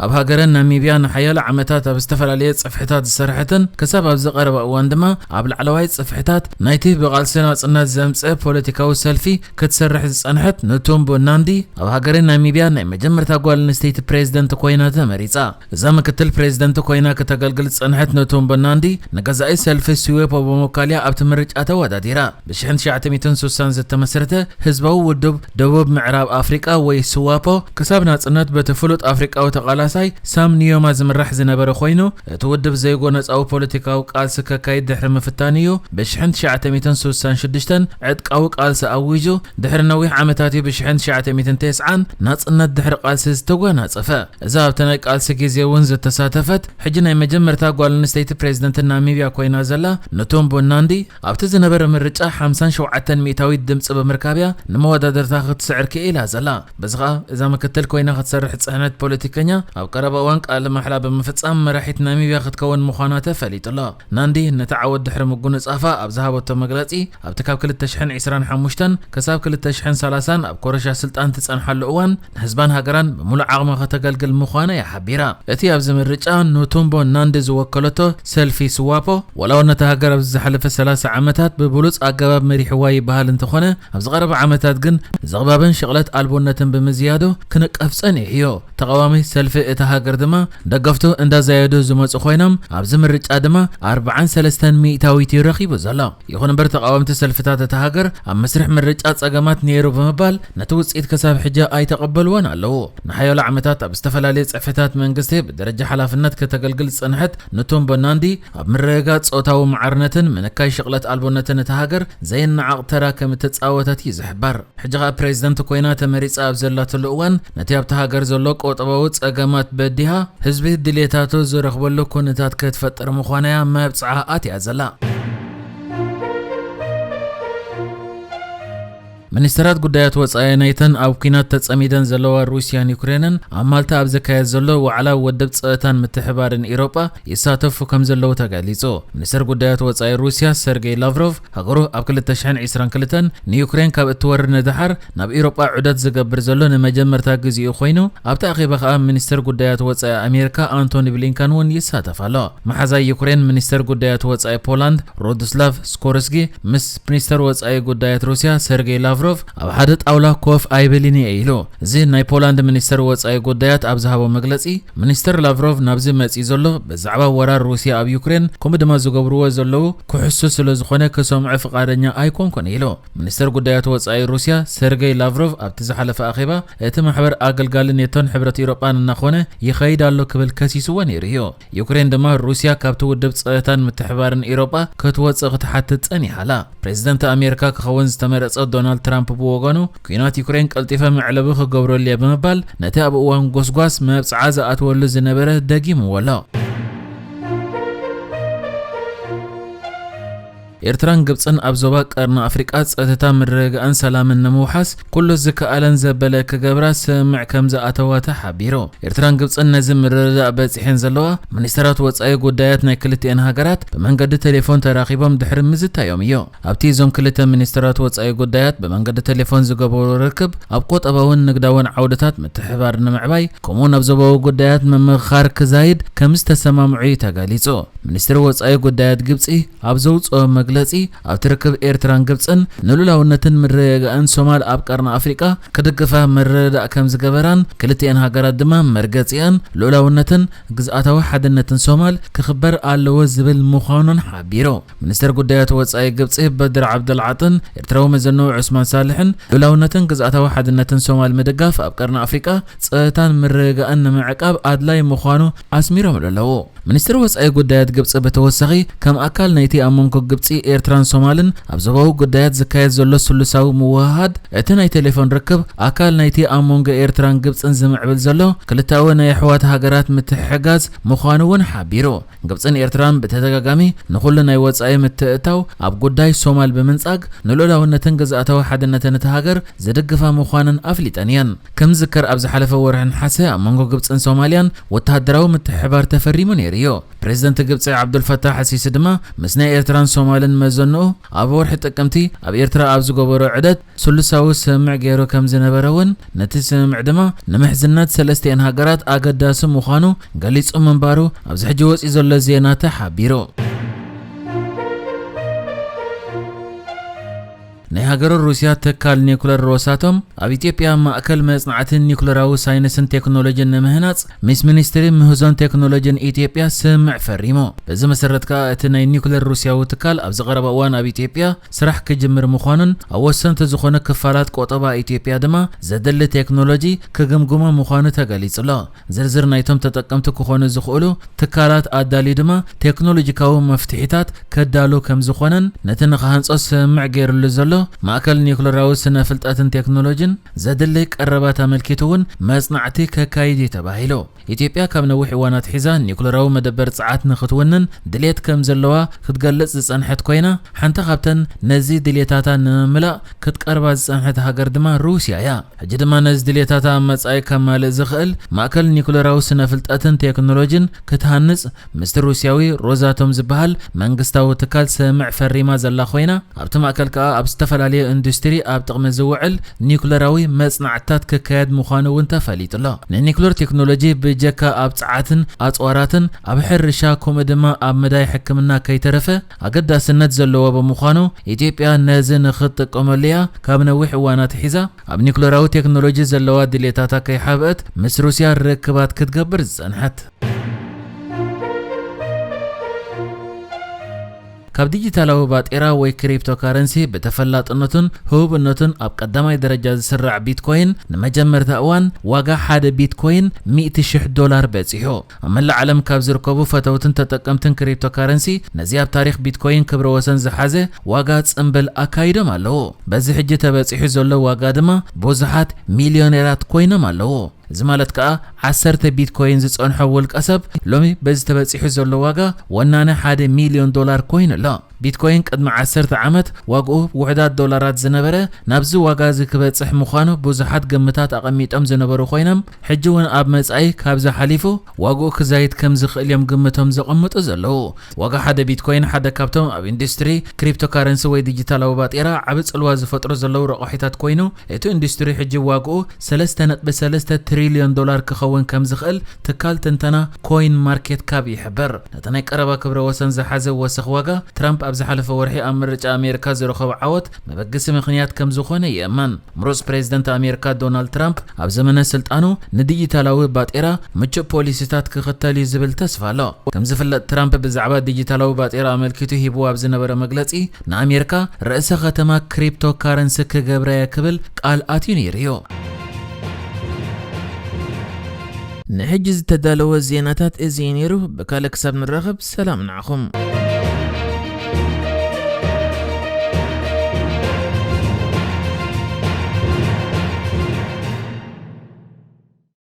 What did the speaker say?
ኣብ ሃገረ ናሚብያ ንሓያሎ ዓመታት ኣብ ዝተፈላለየ ጽፍሕታት ዝሰርሐትን ክሳብ ኣብዚ ቀረባ እዋን ድማ ኣብ ላዕለዋይ ጽፍሕታት ናይቲ ብቓልሲ ናጽነት ዘምጽአ ፖለቲካዊ ሰልፊ ክትሰርሕ ዝጸንሐት ኑቱምቡ ናንዲ፣ ኣብ ሃገረ ናሚብያ ናይ መጀመርታ ጓል ኣንስተይቲ ፕሬዝደንት ኮይና ተመሪጻ። እዛ ምክትል ፕሬዝደንት ኮይና ከተገልግል ዝጸንሐት ኑቱምቡ ናንዲ፣ ንገዛኢ ሰልፊ ስዌፖ ብምውካል እያ ኣብቲ ምርጫ ተወዳዲራ። ብ ሽሕን ትሽዓተ ሚእትን ስሳን ዝተመስረተ ህዝባዊ ውድብ ደቡብ ምዕራብ ኣፍሪቃ ወይ ስዋፖ፣ ክሳብ ናጽነት በቲ ፍሉጥ ኣፍሪቃዊ ተቓላሳይ ሳም ኒዮማ ዝምራሕ ዝነበረ ኮይኑ፣ እቲ ውድብ ዘይጎነጻዊ ፖለቲካዊ ቃልሲ ከካይድ ድሕሪ ምፍታን እዩ ብ ሽሕን ትሽዓተ ሚእትን ስሳን ሽዱሽተን ዕጥቃዊ ቃልሲ ኣዊጁ። ድሕሪ ነዊሕ ዓመታት እዩ ብ ሽሕን ትሽዓተ ሚእትን ተስዓን ናጽነት ድሕሪ ቃልሲ ዝተጎናጸፈ። እዛ ኣብቲ ናይ ቃልሲ ግዜ እውን ዝተሳተፈት፣ ሕጂ ናይ መጀመርታ ጓል ኣንስተይቲ ፕሬዝደንት ናሚብያ ኮይና ዘላ ኑቱምቡ ናንዲ፣ ኣብቲ ዝነበረ ምርጫ ሓምሳን ሸውዓተን ሚእታዊት ድምጺ ብምርካብ እያ ንመወዳደርታ ክትስዕር ክኢላ ዘላ። በዚ ኸኣ እዛ ምክትል ኮይና ክትሰርሕ ዝጸንሐት ፖለቲከኛ ኣብ ቀረባ እዋን ቃለ ማሕላ ብምፍጻም መራሒት ናሚብያ ክትከውን ምዃና ተፈሊጡ ኣሎ። ናንዲ ነቲ ዓወት ድሕሪ ምጉንጻፋ ኣብ ዝሃበቶ መግለጺ፣ ኣብቲ ካብ ክልተ ሽሕን ዕስራን ሓሙሽተን ክሳብ ክልተ ሽሕን ሰላሳን ኣብ ኮረሻ ስልጣን ትጸንሓሉ እዋን ንህዝባን ሃገራን ብምሉእ ዓቕማ ከተገልግል ምዃና እያ ሓቢራ። እቲ ኣብዚ ምርጫ ኑቱምቦ ናንዲ ዝወከለቶ ሰልፊ ስዋፖ፣ ዋላ እውን ነታ ሃገር ኣብዚ ዝሓለፈ ሰላሳ ዓመታት ብብሉጽ ኣገባብ መሪሕዋ ይበሃል እንተኾነ፣ ኣብዚ ቀረባ ዓመታት ግን ዘቕባብን ሽቕለት ኣልቦነትን ብምዝያዱ ክንቀፍ ጸኒሑ እዩ። ተቓዋሚ ሰልፊ እታ ሃገር ድማ ደገፍቱ እንዳዛየዱ ዝመጹ ኮይኖም፣ ኣብዚ ምርጫ ድማ ኣርብዓን ሰለስተን ሚእታዊት እዩ ረኺቡ ዘሎ። ይኹን እምበር፣ ተቓወምቲ ሰልፍታት እታ ሃገር ኣብ መስርሕ ምርጫ ጸገማት ነይሩ ብምባል ነቲ ውጽኢት ክሳብ ሕጂ ኣይተቐበልዎን ኣለዉ። ንሓያሎ ዓመታት ኣብ ዝተፈላለዩ ጽሕፈታት መንግስቲ ብደረጃ ሓላፍነት ከተገልግል ዝጸንሐት ኑቱምቦ ናንዲ፣ ኣብ ምርግጋጽ ጾታዊ ማዕርነትን ምንካይ ሽቕለት ኣልቦነትን እታ ሃገር ዘየነዓቕ ተራ ከም እተጻወተት እዩ ዝሕበር። ሕጂ ኸኣ ፕሬዝደንት ኮይና ተመሪጻ ኣብ ዘላትሉ እዋን፣ ነቲ ኣብታ ሃገር ዘሎ ቁጠባዊ ጸገማት በዲሃ፣ ህዝቢ ድልየታቱ ዝረኽበሉ ኩነታት ክትፈጥር ምዃና እያ መብጽዓ ኣትያ ዘላ። ሚኒስተራት ጉዳያት ወጻኢ ናይተን ኣብ ኲናት ተጸሚደን ዘለዋ ሩስያን ዩክሬንን ኣብ ማልታ ኣብ ዝካየድ ዘሎ ዋዕላ ውድብ ጸጥታን ምትሕባርን ኤውሮጳ ይሳተፉ ከም ዘለዉ ተገሊጹ። ሚኒስተር ጉዳያት ወጻኢ ሩስያ ሰርጌይ ላቭሮቭ፣ ሃገሩ ኣብ ክልተ ሽሕን ዕስራን ክልተን ንዩክሬን ካብ እትወርር ንደሓር ናብ ኤውሮጳ ዑደት ዝገብር ዘሎ ንመጀመርታ ግዜኡ ኮይኑ፣ ኣብቲ ኣኼባ ከኣ ሚኒስተር ጉዳያት ወጻኢ ኣሜሪካ ኣንቶኒ ብሊንከን እውን ይሳተፍ ኣሎ። መሓዛይ ዩክሬን ሚኒስተር ጉዳያት ወጻኢ ፖላንድ ሮድስላቭ ስኮርስኪ ምስ ሚኒስተር ወጻኢ ጉዳያት ሩስያ ሰርጌይ ላቭሮቭ ኣብ ሓደ ጣውላ ኮፍ ኣይብልን እየ ኢሉ። እዚ ናይ ፖላንድ ሚኒስተር ወጻኢ ጉዳያት ኣብ ዝሃቦ መግለጺ፣ ሚኒስተር ላቭሮቭ ናብዚ መጺኡ ዘሎ ብዛዕባ ወራር ሩስያ ኣብ ዩክሬን፣ ከምኡ ድማ ዝገብርዎ ዘለዉ ክሕሱ ስለ ዝኾነ ክሰምዖ ፍቓደኛ ኣይኮንኩን ኢሉ። ሚኒስተር ጉዳያት ወጻኢ ሩስያ ሰርጌይ ላቭሮቭ ኣብቲ ዝሓለፈ ኣኼባ፣ እቲ ማሕበር ኣገልጋሊ ኔቶን ሕብረት ኤውሮጳን እናኾነ ይኸይድ ኣሎ ክብል ከሲስዎ ነይሩ እዩ። ዩክሬን ድማ ሩስያ ካብቲ ውድብ ጸጥታን ምትሕባርን ኤውሮጳ ክትወጽእ ክትሓትት ጸኒሓ ኣላ። ፕሬዝደንት ኣሜሪካ ክኸውን ዝተመረጸ ዶናልድ ትራምፕ ብወገኑ፣ ኲናት ዩክሬን ቀልጢፈ መዕለቢ ክገብረሉ እየ ብምባል፣ ነቲ ኣብ እዋን ጎስጓስ መብጽዓ ዝኣትወሉ ዝነበረ ደጊምዎ ኣሎ። ኤርትራን ግብጽን ኣብ ዞባ ቀርኒ ኣፍሪቃ ጸጥታ፣ ምርግጋእን ሰላምን ንምውሓስ ኩሉ ዝከኣለን ዘበለ ክገብራ ስምምዕ ከም ዝኣተዋ ተሓቢሩ። ኤርትራን ግብጽን ነዚ ምርድዳእ በጺሐን ዘለዋ፣ ሚኒስተራት ወጻኢ ጉዳያት ናይ ክልቲኤን ሃገራት ብመንገዲ ቴሌፎን ተራኺቦም ድሕሪ ምዝታዮም እዩ። ኣብቲ እዞም ክልተ ሚኒስተራት ወጻኢ ጉዳያት ብመንገዲ ቴሌፎን ዝገበሩ ርክብ፣ ኣብ ቁጠባውን ንግዳውን ዓውድታት ምትሕባር ንምዕባይ፣ ከምኡውን ኣብ ዞባዊ ጉዳያት ምምኽኻር ክዛይድ ከም ዝተሰማምዑ እዩ ተገሊጹ። ሚኒስትሪ ወጻኢ ጉዳያት ግብጺ ኣብ ዘውጽኦ መግለጺ፣ ኣብቲ ርክብ ኤርትራን ግብጽን ንሉላውነትን ምርግጋእን ሶማል ኣብ ቀርኒ ኣፍሪቃ ክድግፋ ምርድዳእ ከም ዝገበራን፣ ክልቲኤን ሃገራት ድማ መርገጺኣን ሉላውነትን ግዝኣታዊ ሓድነትን ሶማል ክኽበር ኣለዎ ዝብል ምዃኑን ሓቢሩ። ሚኒስትር ጉዳያት ወጻኢ ግብጺ በድር ዓብደልዓጥን ኤርትራዊ መዘንኡ ዑስማን ሳልሕን ሉላውነትን ግዝኣታዊ ሓድነትን ሶማል ምድጋፍ ኣብ ቀርኒ ኣፍሪቃ ጸጥታን ምርግጋእን ንምዕቃብ ኣድላይ ምዃኑ ኣስሚሮምሉ ኣለዉ። ሚኒስትሪ ወጻኢ ጉዳያት ግብጺ ብተወሳኺ፣ ከም ኣካል ናይቲ ኣብ መንጎ ግብጺ፣ ኤርትራን ሶማልን ኣብ ዞባዊ ጉዳያት ዝካየድ ዘሎ ስሉሳዊ ምውህሃድ፣ እቲ ናይ ቴሌፎን ርክብ ኣካል ናይቲ ኣብ መንጎ ኤርትራን ግብጽን ዝምዕብል ዘሎ ክልተኣዊ ናይ ኣሕዋት ሃገራት ምትሕግጋዝ ምዃኑ እውን ሓቢሩ። ግብጽን ኤርትራን ብተደጋጋሚ ንኹሉ ናይ ወጻኢ ምትእትታው ኣብ ጉዳይ ሶማል ብምንጻግ፣ ንልኡላውነትን ግዝኣታዊ ሓድነትን እታ ሃገር ዝድግፋ ምዃነን ኣፍሊጠን እየን። ከም ዝዝከር፣ ኣብ ዝሓለፈ ወርሒ ነሓሰ ኣብ መንጎ ግብጽን ሶማልያን ወተሃደራዊ ምትሕብባር ተፈሪሙ ነይሩ እዩ። ፕሬዝደንት ግብጺ ዓብዱልፈታሕ ኣሲሲ ድማ ምስ ናይ ኤርትራን ሶማልን መዘንኡ ኣብ ወርሒ ጥቅምቲ ኣብ ኤርትራ ኣብ ዝገበሮ ዕደት ስሉሳዊ ስምምዕ ገይሩ ከም ዝነበረ እውን፣ ነቲ ስምምዕ ድማ ንምሕዝነት ሰለስቲኤን ሃገራት ኣገዳሲ ምዃኑ ገሊጹ ምንባሩ ኣብዚ ሕጂ ወጺኡ ዘሎ ዜና ተሓቢሩ። ናይ ሃገረ ሩስያ ትካል ኒኩለር ሮሳቶም ኣብ ኢትዮጵያ ማእከል መጽናዕትን ኒኩለራዊ ሳይንስን ቴክኖሎጂን ንምህናጽ ምስ ሚኒስትሪ ምህዞን ቴክኖሎጂን ኢትዮጵያ ስምምዕ ፈሪሙ። በዚ መሰረት ከኣ እቲ ናይ ኒኩለር ሩስያዊ ትካል ኣብዚ ቀረባ እዋን ኣብ ኢትዮጵያ ስራሕ ክጅምር ምዃኑን ኣብ ወሰንቲ ዝኾነ ክፋላት ቆጠባ ኢትዮጵያ ድማ ዘድሊ ቴክኖሎጂ ክግምግሞ ምዃኑ ተገሊጹ ኣሎ። ዝርዝር ናይቶም ተጠቀምቲ ክኾኑ ዝኽእሉ ትካላት ኣዳልዩ ድማ ቴክኖሎጂካዊ መፍትሒታት ከዳሉ ከም ዝኾነን ነቲ ንኽሃንጾ ስምምዕ ገይሩሉ ዘሎ ማእከል ኒኩለራዊ ስነ ፍልጠትን ቴክኖሎጂን ዘድሊ ቀረባት ኣመልኪቱ እውን መጽናዕቲ ከካይድ እዩ ተባሂሉ። ኢትዮጵያ ካብ ነዊሕ እዋን ኣትሒዛ ኒኩለራዊ መደበር ጸዓት ንኽትውንን ድሌት ከም ዘለዋ ክትገልጽ ዝጸንሐት ኮይና፣ ሓንቲ ካብተን ነዚ ድሌታታ ንምምላእ ክትቀርባ ዝጸንሐት ሃገር ድማ ሩስያ እያ። ሕጂ ድማ ነዚ ድሌታታ ኣብ መጻኢ ከማልእ ዝኽእል ማእከል ኒኩለራዊ ስነ ፍልጠትን ቴክኖሎጂን ክትሃንጽ ምስቲ ሩስያዊ ሮዛቶም ዝበሃል መንግስታዊ ትካል ስምምዕ ፈሪማ ዘላ ኮይና፣ ኣብቲ ማእከል ከኣ ኣብ ዝተፈላለዩ ኢንዱስትሪ ኣብ ጥቕሚ ዝውዕል ኒኩለራዊ መጽናዕትታት ክካየድ ምዃኑ እውን ተፈሊጡ ኣሎ። ንኒኩለር ቴክኖሎጂ ብጀካ ኣብ ጸዓትን ኣጽዋራትን፣ ኣብ ሕርሻ፣ ከምኡ ድማ ኣብ መዳይ ሕክምና ከይተረፈ ኣገዳስነት ዘለዎ ብምዃኑ፣ ኢትዮጵያ ነዚ ንኽትጥቀመሉ እያ ካብ ነዊሕ እዋን ኣትሒዛ ኣብ ኒኩለራዊ ቴክኖሎጂ ዘለዋ ድሌታታ ከይሓብአት ምስ ሩስያ ርክባት ክትገብር ዝጸንሐት። ካብ ዲጂታላዊ ባጤራ ወይ ክሪፕቶ ካረንሲ ብተፈላጥነቱን ህቡብነቱን ኣብ ቀዳማይ ደረጃ ዝስራዕ ቢትኮይን፣ ንመጀመርታ እዋን ዋጋ ሓደ ቢትኮይን ሚእቲ ሽሕ ዶላር በጺሑ። ኣብ መላእ ዓለም ካብ ዝርከቡ ፈተውትን ተጠቀምትን ክሪፕቶ ካረንሲ፣ ነዚ ኣብ ታሪኽ ቢትኮይን ክብረ ወሰን ዝሓዘ ዋጋ ጽምብል ኣካይዶም ኣለዉ። በዚ ሕጂ ተበጺሑ ዘሎ ዋጋ ድማ ብዙሓት ሚልዮኔራት ኮይኖም ኣለዉ። እዚ ማለት ከኣ ዓሰርተ ቢትኮይን ዝጸንሖ ውልቀ ሰብ ሎሚ በዚ ተበጺሑ ዘሎ ዋጋ ወናኒ ሓደ ሚልዮን ዶላር ኮይኑ ኣሎ። ቢትኮይን ቅድሚ ዓሰርተ ዓመት ዋግኡ ውሑዳት ዶላራት ዝነበረ ናብዚ ዋጋ እዚ ክበጽሕ ምዃኑ ብዙሓት ግምታት ኣቐሚጦም ዝነበሩ ኮይኖም፣ ሕጂ እውን ኣብ መጻኢ ካብዚ ሓሊፉ ዋግኡ ክዛይድ ከም ዝኽእል እዮም ግምቶም ዘቐምጡ ዘለዉ። ዋጋ ሓደ ቢትኮይን ሓደ ካብቶም ኣብ ኢንዱስትሪ ክሪፕቶካረንሲ ወይ ዲጂታላዊ ባጤራ ዓቢ ጽልዋ ዝፈጥሩ ዘለዉ ረቋሒታት ኮይኑ፣ እቲ ኢንዱስትሪ ሕጂ ዋግኡ ሰለስተ ነጥቢ ሰለስተ ትሪልዮን ዶላር ክኸውን ከም ዝኽእል ትካል ትንተና ኮይን ማርኬት ካፕ ይሕብር። ነቲ ናይ ቀረባ ክብረ ወሰን ዝሓዘ ወሰኽ ዋጋ፣ ትራምፕ ኣብ ዝሓለፈ ወርሒ ኣብ ምርጫ ኣሜሪካ ዝረኸቦ ዓወት መበገሲ ምኽንያት ከም ዝኾነ ይእመን። ምሩጽ ፕሬዚደንት ኣሜሪካ ዶናልድ ትራምፕ ኣብ ዘመነ ስልጣኑ ንዲጂታላዊ ባጤራ ምቹእ ፖሊሲታት ክኽተል እዩ ዝብል ተስፋ ኣሎ። ከም ዝፍለጥ፣ ትራምፕ ብዛዕባ ዲጂታላዊ ባጤራ ኣመልኪቱ ሂብዎ ኣብ ዝነበረ መግለጺ፣ ንኣሜሪካ ርእሰ ከተማ ክሪፕቶ ካረንሲ ክገብራ እየ ክብል ቃል ኣትዩ ነይሩ እዩ። ንሕጂ ዝተዳለወ ዜናታት እዚ እዩ ነይሩ። ብካልእ ክሳብ ንራኸብ፣ ሰላም ንዓኹም።